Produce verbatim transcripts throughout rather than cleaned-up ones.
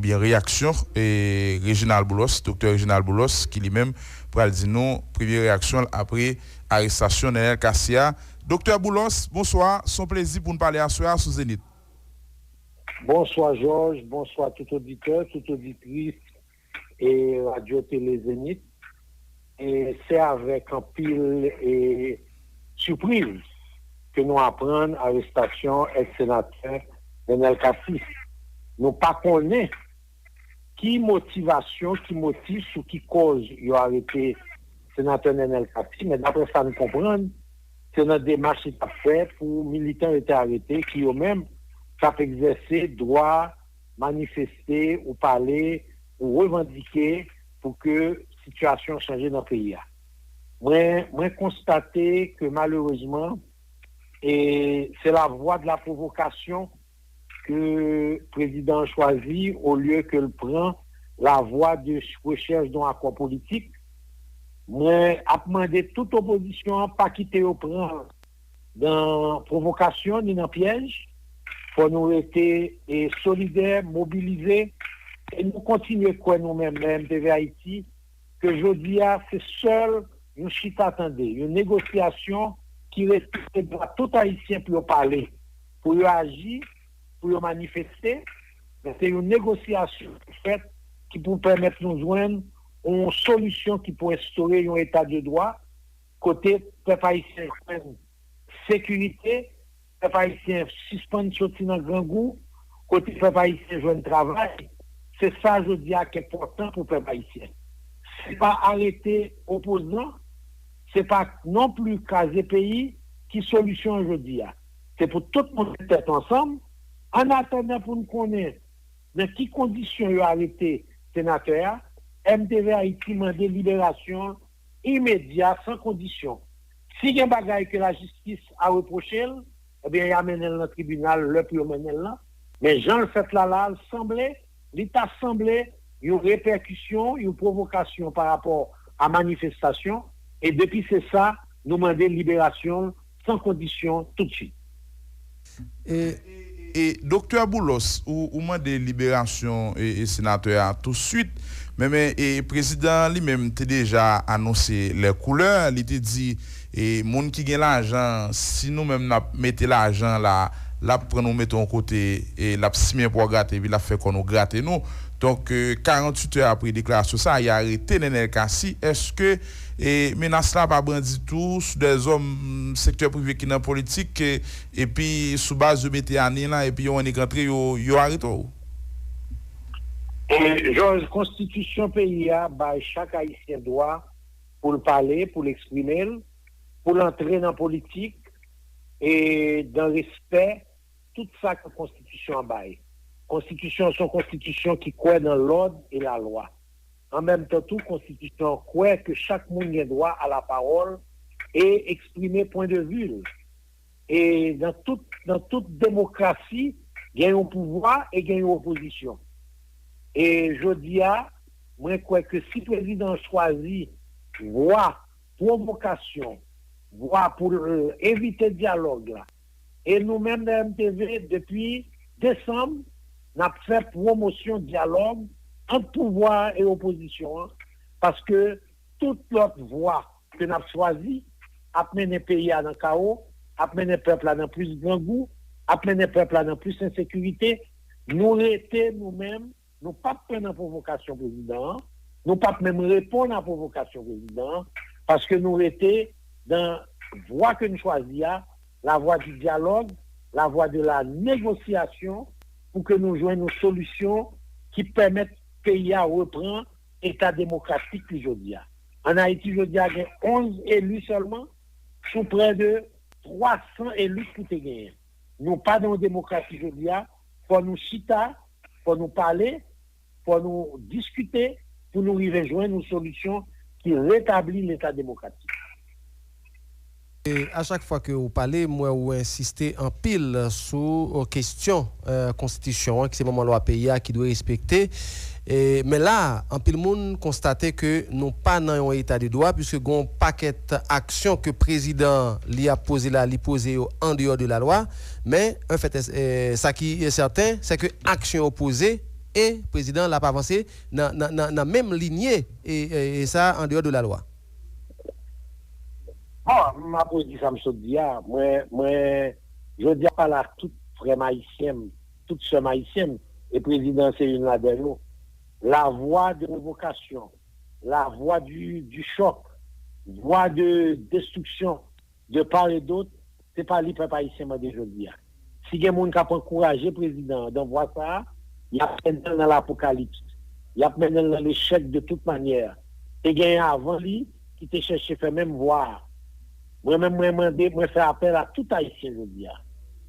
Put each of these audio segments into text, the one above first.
Gen reyaksyon e Reginald Boulos, Doktè Reginald Boulos, ki li menm pral di nou premye reyaksyon l apre arestasyon Nenel Cassy a. Doktè Boulos, bonswa. Se yon plezi pou n pale aswè a sou Zenith. Bonswa Jòj, bonswa tout oditè, tout oditris e Radyo Tele Zenith. E se avèk anpil e sipriz ke nou aprann arestasyon èks senatè Nenel Cassy. Nou pa konnen ki motivasyon, ki motif, sou ki kòz yo arete senatè Nenel Cassy, men daprè sa n konprann, se nan demach li t ap fè pou militan yo te arete, ki yo menm t ap egzèse dwa manifeste ou pale ou revandike pou ke sitiyasyon chanje nan peyi a. Mwen, mwen konstate ke malerezman, e se la voie de la provocation ke prezidan an chwazi olye ke l pran la voie de rechèch d'un accord politique. Mwen ap mande tout opozisyon an pa kite yo pran nan pwovokasyon ni nan pyèj. Fò nou rete e solidè, mobilize, e nou kontinye kwè nou menm nan M T V Ayiti ke jodi a se sèl yon chita tande, yon negosyasyon ki respekte dwa tout Ayisyen pou yo pale, pou yo aji, pou yo manifeste, men se yon negosyasyon ki fèt ki pou pèmèt nou jwenn yon solisyon ki pou enstore yon eta de dwa kote pèp ayisyen jwenn sekirite, pèp ayisyen sispann soti nan grangou, kote pèp ayisyen jwenn travay. Se sa jodi a ki enpòtan pou pèp ayisyen. Se pa arete opozan, se pa non pli kraze peyi ki solisyon an jodi a. Se pou tout moun met tèt ansanm, annatandan pou n konnen nan ki kondisyon yo arete senatè a, M T V Ayiti mande liberasyon l imedya, san kondisyon. Si gen bagay ke lajistis a repwoche l, ebyen, y a mennen l nan tribinal lè pou yo mennen l lan. Men jan l fèt la la, l sanble, li ta sanble yon repèkisyon, yon pwovokasyon pa rapò a manifestasyon, e depi se sa, nou mande liberasyon l san kondisyon toutswit. E, e Doktè Boulos, ou, ou mande liberasyon e, e senatè a touswit, men, men e, prezidan an li menm te deja anonse lè koulè, li te di e, moun ki gen lajan, si nou menm n ap mete lajan la, l ap pran nou mete yon kote, e, l ap simen pwa grate, epi l ap fè kò nou grate nou. Donk, e, karanntuit è apre deklarasyon sa a, y arete Nenel Cassy. Èske e, menas la pa brandi tou sou dèzòm sektè prive ki nan politik, e, epi sou baz yo mete a ni la, epi yo annik antre, yo, yo arete w. E, Jòj, konstitisyon peyi a bay chak Ayisyen dwa pou l pale, pou l eksprime l, pou l antre nan politik, e dan respè tout sa ke konstitisyon an bay. Konstitisyon an se yon konstitisyon ki kwè nan lòd e lalwa. An menm tan tou, konstitisyon an kwè ke chak moun gen dwa a la pawòl e eksprime pwen de vi l. E nan tout, nan tout demokrasi, gen yon pouvwa e gen yon opozisyon. E jodi a, mwen kwè ke si prezidan an chwazi vwa pwovokasyon, vwa pou l, e, evite dyalòg la, e nou menm nan M T V, depi desanm, n ap fè pwomosyon dyalòg ant pouvwa a e opozisyon an, paske tout lòt vwa ke n ap chwazi ap mennen peyi a nan kawo, ap mennen pèp la nan plis grangou, ap mennen pèp la nan plis ensekirite. Nou rete nou menm, nou p ap pran nan pwovokasyon prezidan an, nou p ap menm reponn a pwovokasyon prezidan an, paske nou rete nan vwa ke n chwazi a, la voie du dialogue, la voie de la négociation, pou ke nou jwenn yon solisyon ki pèmèt peyi a reprann eta demokratik li jodi a. Ann Ayiti jodi a gen onz eli sèlman sou prè de twa san eli ki te genyen. Nou pa nan yon demokrasi jodi a, fò nou chita, fò nou pale, fò nou diskite pou nou rive jwenn yon solisyon ki retabli leta demokratik. E a chak fwa ke ou pale, m wè ou ensiste anpil sou kesyon konstitisyon an, ki se manman lwa peyi a ki dwe respekte. E, men la, anpil moun konstate ke nou pa nan yon eta de dwa, piske gen yon pakèt aksyon ke prezidan an li ap poze la, li poze yo andeyò de lalwa. Men, anfèt, sa ki sèten, se ke aksyon yo poze e prezidan an l ap avanse nan, nan, nan, nan menm linye e, e, e sa andeyò de lalwa. Bon, m ap redi sa m sot di a. Mwen, mwen, jodi a pale ak tout frè m ayisyen m, tout sè m ayisyen m, e prezidan se youn ladan yo. La voie de révocation, la voie du, du choc, voie de destruction de part et d'autre, se pa li pèp ayisyen mande jodi a. Si gen moun k ap ankouraje prezidan an dan vwa sa a, y ap mennen l nan lapokalips. Y ap mennen l nan lechèk de tout manyè. Te genyen avan li ki te chèche fè menm vwa a. Mwen menm mwen mande, mwen fè apèl a tout ayisyen jodi a.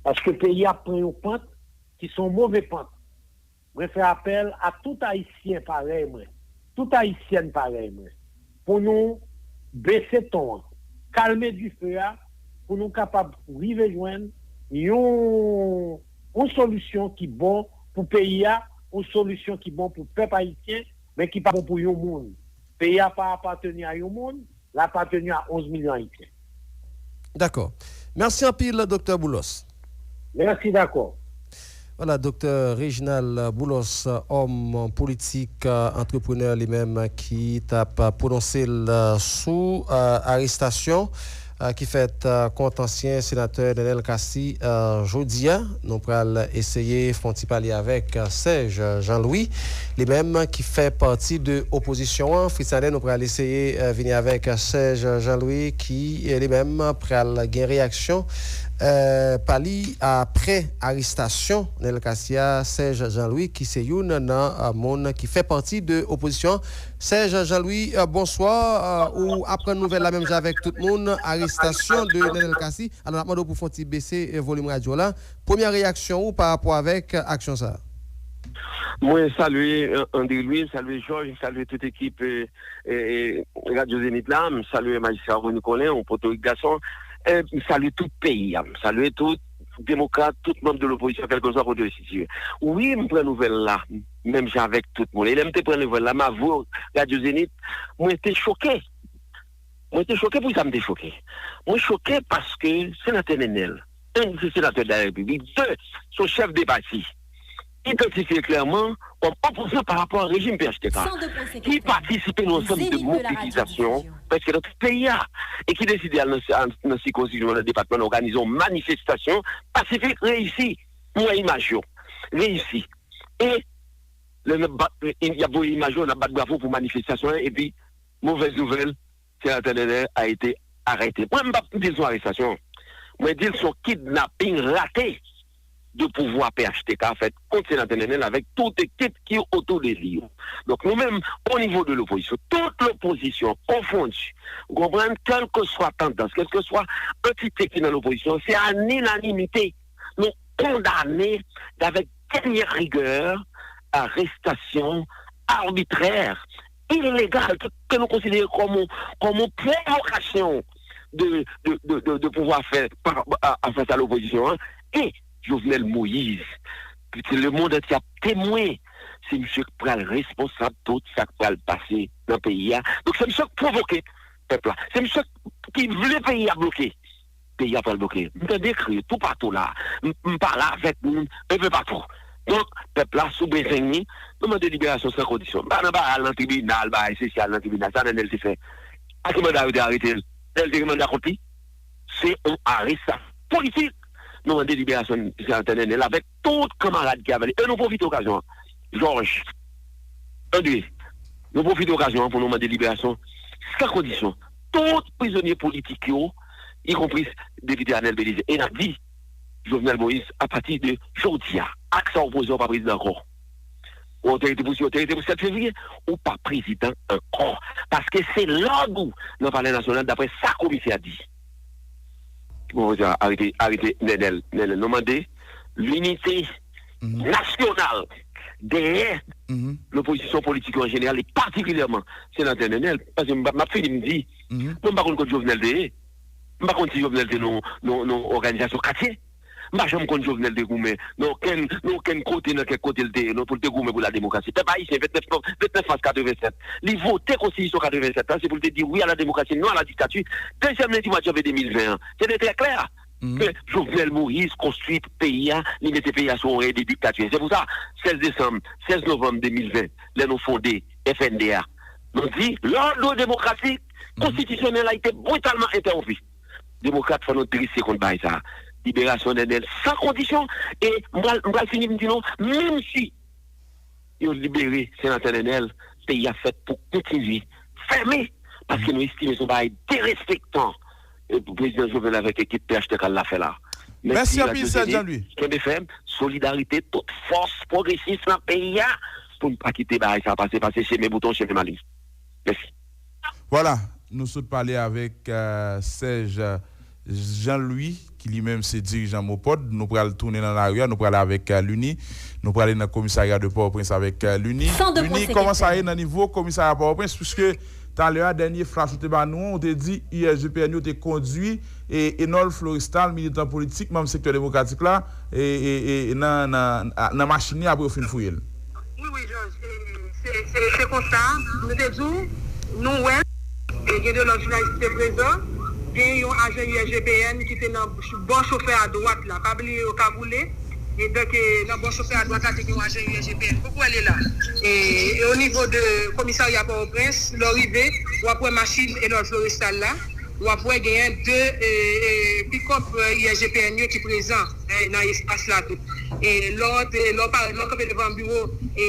Paske peyi a ap pran yon pant ki se yon move pant. Mwen fè apèl a tout ayisyen parèy mwen, tout ayisyèn parèy mwen, pou nou bese ton an, kalme dife a, pou nou kapab rive jwenn yon, yon solisyon ki bon pou peyi a, yon solisyon ki bon pou pèp ayisyen, men ki pa bon pou yon moun. Peyi a pa apateni a yon moun, l apateni a onz milyon Ayisyen. Dakò. Mèsi anpil, Doktè Boulos. Mèsi, dakò. Vwala, Doktè Reginald Boulos, òm politik, antreprenè li menm, ki t ap pwononse l sou arestasyon ki fèt kont ansyen senatè Nenel Cassy jodi a. Nou pral eseye fè yon ti pale avèk Serge Jean Louis, li menm ki fè pati de opozisyon an. Fritz Naden, nou pral eseye vini avèk Serge Jean Louis ki li menm pral gen reyaksyon pa li apre arestasyon Nenel Cassy a. Serge Jean Louis ki se youn nan moun ki fè pati de opozisyon an. Serge Jean Louis, bonswa. Ou aprann nouvèl la menm jan avèk tout moun, arestasyon de Nenel Cassy. Alò n ap mande w pou fè yon ti bese volim radyo w la. Premyè reyaksyon ou pa rapò avèk aksyon sa a? Mwen salye André Louis, m salye Jòj, m salye tout ekip Radyo Zenith la, m salye majistra Rony Colin, yon potorik gason, m salye tout peyi a, m salye tout demokrat, tout manm de lopozisyon, kèlkeswa kote yo sitiye. Wi, m pran nouvèl la, menm jan avèk tout moun. E lè m te pran nouvèl la, m avwe w, Radyo Zenith, mwen te choke. Mwen te choke. Poukisa m te choke? Mwen choke paske senatè Nenel, enn, se senatè de la Repiblik, de, se yon chèf de pati, idantifye klèman kòm opozan pa rapò a rejim P H T K, ki patisipe nan yon ansanm de mobilizasyon prèske nan tout peyi a, e ki deside al nan, nan sikonskripsyon, nan depatman, òganize yon manifestasyon pasifik, reyisi. M wè imaj yo, reyisi. E lè n ap bat, y ap voye imaj yo, n ap bat bravo pou manifestasyon an, epi, movèz nouvèl, senatè Nenel a été arrêté. Mwen, m p ap di l se yon arestasyon. Mwen di l se yon kidnaping rate de pouvwa P H T K fèt kont senatè Nenel avèk tout ekip ki otou de li yo. Donk, nou menm, o nivo de lopozisyon, tout lopozisyon konfondi, ou konprann, kèlkeswa tandans, kèlkeswa antite ki nan lopozisyon, se a linanimite nou kondane avèk dènyè rigè arestasyon arbitrè, ilegal, ke, ke nou konsidere kòm yon, kòm yon pwovokasyon de, de, de, de, de pouvwa fè pa, a, a fas a lopozisyon an, e Jovenel Moïse. Lemonn antye ap temwen se misye k pral responsab tout sa k pral pase nan peyi a. Donk, se misye k pwovoke pèp la. Se misye ki vle peyi a bloke. Peyi a pral bloke. M tande kri toupatou la. M, m pale avèk moun enpepatou. Donk, pèp la sou bezwen li, nou mande liberasyon san kondisyon. M pa nan bagay al nan tribinal, bagay sesi al nan tribinal. Sa Nenel te fè. A ki manda yo te arete l? Nenel te gen manda kont li? Se yon arestasyon politik. Nou mande liberasyon senatè Nenel avèk tout kanmarad ki avè li. E nou pwofite okazyon an. Jòj, André, nou pwofite okazyon an pou nou mande liberasyon san kondisyon tout prizonye politik yo, ikonpri depite Anel Belizaire. E n ap di Jovenel Moïse, apati de jodi a, ak sa w poze, w pa prezidan ankò. Ou te rete pou, si w te rete pou sèt fevriye, ou pa prezidan ankò. Paske se lòd ou nan Palè Nasyonal, daprè sa komisè a di. Bon, arete, arete Nenel, Nenel. Nou mande linite nasyonal dèyè lopozisyon politik yo an jeneral, e patikilyèman senatè Nenel, paske m ap fini m di, mwen m pa konn kot Jovenel te ye. M pa konn si Jovenel te nan yon òganizasyon katye. M pa janm konn Jovenel te goumen nan okenn, nan okenn kote, nan kèk kote l te ye, non, pou l te goumen pou la demokrasi. Pèp ayisyen, vennèf, vennèf mas katrevennsèt, li vote konstitisyon katrevennsèt la, se pou l te di wi a la demokrasi, non a la diktati. Dezyèm lendi mwa janvye de mil ven an, se te trè klè. ke Jovenel Moïse konstwi peyi a, li mete peyi a sou yon rèy de diktati. Se pou sa, sèz desanm, sèz novanm de mil ven, lè nou fonde F N D A, nou di, l'ordre démocratique constitutionnel a été brutalement interrompu. Demokrat, fò nou drese kont bagay sa. Liberasyon Nènèl san kondisyon. E m pral, m pral fini, m di nou, menm si yo libere senatè Nènèl, peyi a fèt pou kontinye fèmen, paske nou estime se yon bagay derespektan, e, pou prezidan Jovenel avèk ekip P H T K l ap fè la. Mèsi anpil, Sèj Jean Louis. Kenbe fèm, solidarite, tout fòs pwogresis nan peyi a, pou n pa kite bagay sa pase, pase chemen bouton, chemen malin. Mèsi. Vwala, nou sot pale avèk Sèj Jean Louis, ki li menm se dirijan MOPOD. Nou pral tounen nan lari a, nou prale avèk Lunie, nou prale nan komisarya de Pòtoprens avèk Lunie. Lunie, kòman sa ye nan nivo komisarya Pòtoprens? Piske talè a, dènye flash ou te ba nou an, ou te di U S G P N yo te kondui Enol Florestal, militan politik, manm sektè demokratik la, nan machin li apre yo fin fouye l. Wi, wi, Jòj. Se konsa, nou te di w, nou wè l, e gen de lòt jounalis ki te prezan, gen yon ajan U S G P N ki te nan bò chofè a dwat la, pa bliye yo kagoule, e donk nan bò chofè a dwat la te gen yon ajan U S G P N, poko wè l la. E o nivo de komisarya Pòtoprens, lè w rive, w ap wè machin Enol Florestal la, w ap wè genyen de pikòp U S G P N yo ki prezan nan espas la tou. E lè w antre, lè w parèt, lè w kanpe devan biwo, e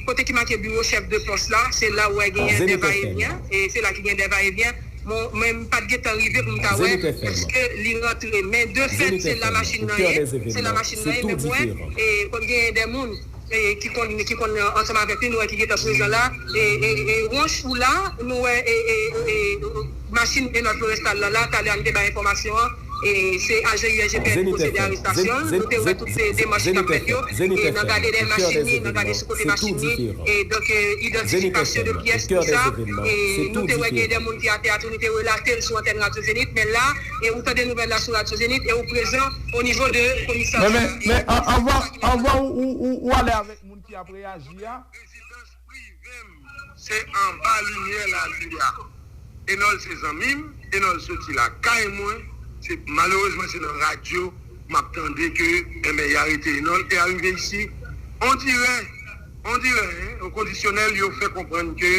kote ki make biwo chèf de pòs la, se la ou wè genyen de vayevyen, e se la ki gen de vayevyen. Bon, mwen m pa t gentan rive pou m ta wè èske li rantre, men de fèt se la machin nan ye, se la machin nan ye, men mwen, e, konn genyen de moun e, ki konn, ki konn ansanm avèk li, nou wè ki gentan prezan la, e, e, e, wonch ou la, nou wè, e, e, e, machin Enol Florestal lan la, talè a n te bay enfòmasyon an, e, se ajan U S G P N ki pwosede arestasyon l, nou te wè tout se demach ki t ap fèt yo, e, nan gade dèyè machin li, nan gade sou kote machin li, e, donk, e, idantifikasyon de pyès, tou sa, e, nou te wè gen de moun ki atè a tou, nou te relate l sou antèn Radyo Zenith, men la, e, ou tande nouvèl la sou Radyo Zenith, e ou prezan o nivo de komisarya. Men, men, anvan, anvan ou, ou, ou ale avèk moun ki ap reyaji a. Rezidans prive m, se anba limyè lali a. Enol se zanmi m, Enol soti lakay mwen, se, malerezman se nan radyo m ap tande ke, enben, y arete Enol, e arive isi, ondirè, ondirè, en, o kondisyonèl, yo fè konprann ke,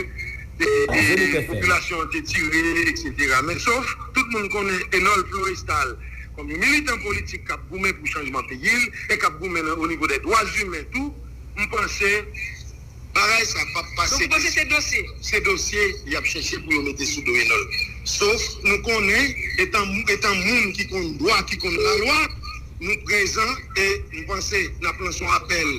e, e, popilasyon an te tire, etsetera. Men sof, tout moun konnen Enol Florestal, kòm yon militan politik k ap goumen pou chanjman peyi l, e k ap goumen nan, o nivo dè dwa imen tou, m panse bagay sa p ap pase. Donk, ou panse se dosye? Se dosye y ap chèche pou yo mete sou do Enol. Sof, nou konnen, etan, etan moun ki konn dwa, ki konn lalwa, nou prezan e m panse n ap lanse yon apèl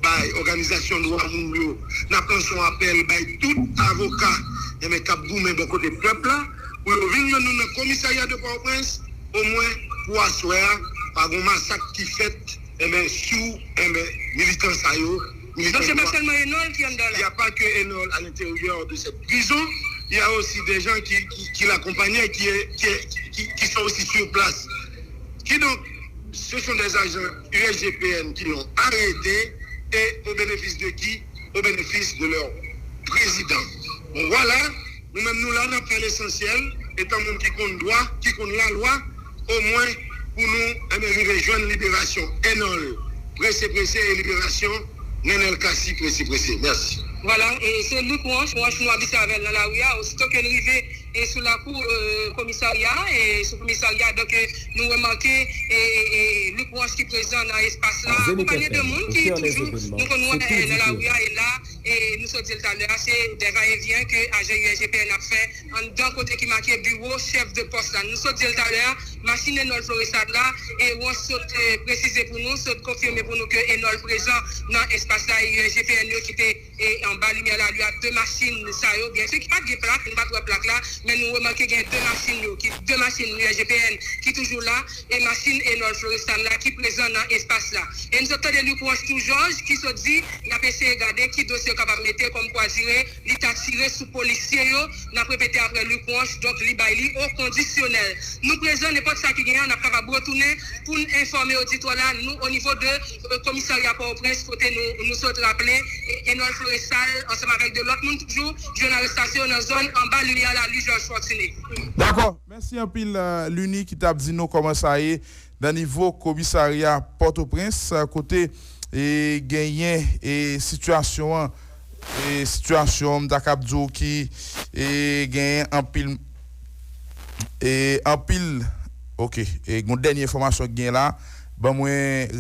bay òganizasyon dwa moun yo, n ap lanse yon apèl bay tout avoka, enben, k ap goumen bò kote pèp la, pou yo vin jwenn nou nan komisarya de Pòtoprens, omwen pou aswè a, pa gon masak ki fèt, enben, sou, enben, militan sa yo. Donk, se pa sèlman Enol ki anndan la? Il n'y a pas que Enol à l'intérieur de cette prison, il y a aussi des gens qui, qui, qui l'accompagnaient, qui, qui, qui, qui sont aussi sur place. Kidonk, ce sont des agents U S G P N qui l'ont arrêté, et au bénéfice de qui? Au bénéfice de leur président. Bon, voilà, nou menm nou la, n ap fè lesansyèl, etan moun ki konn dwa, ki konn lalwa, omwen pou nou, enben, rive jwenn liberasyon Enol, prese prese, e liberasyon Nenel Cassy, prese prese. Mèsi. Vwala, e se Luc Roche, Roche nou abitye avè l nan lari a, osito ke n rive e sou lakou, e, komisarya, e sou komisarya, donk, e, nou remake, e, e, e, Luc Roche ki prezan nan espas la, akonpanye de moun ki toujou, nou konn wè, e, nan lari a, e la, e nou sot di l talè a, se de vayevyen ke ajan U S G P N ap fè anndan kote ki make biwo chèf de pòs la. Nou sot di l talè a, machin Enol Florestal la, e Roche sot, e, presize pou nou, sot konfime pou nou ke Enol prezan nan espas la, e U S G P N yo ki te e anba limyè lari a, de machin sa yo, byen si ki pa t gen plak, nou pa t wè plak la, men nou remake gen de machin yo, ki, de machin U S G P N ki toujou la, e machin Enol Florestal la ki prezan nan espas la. E n sot tande Luc Roche tou Jòj ki sot di, n ap eseye gade ki dosye yo kapab mete kòm kwa dire li ta tire sou polisye yo, n ap repete apre Luc Roche, donk li bay li o kondisyonèl. Nou prezan, nenpòt sa ki genyen, n ap kapab retounen pou n enfòme oditwa la, nou, o nivo de, e, komisarya Pòtoprens, kote nou, nou sot raple, e, Enol Florestal, ansanm avèk de lòt moun toujou, jwenn arestasyon yo nan zòn anba limyè lari Jòj Fòtine. Dakò. Mèsi anpil, e, Lunie ki t ap di nou kòman sa ye nan nivo komisarya Pòtoprens, kote e, genyen e, sitiyasyon an, e, sitiyasyon m ta kab di w ki e, genyen anpil, e, anpil, ok, e, gon dènye enfòmasyon ki gen la, ban mwen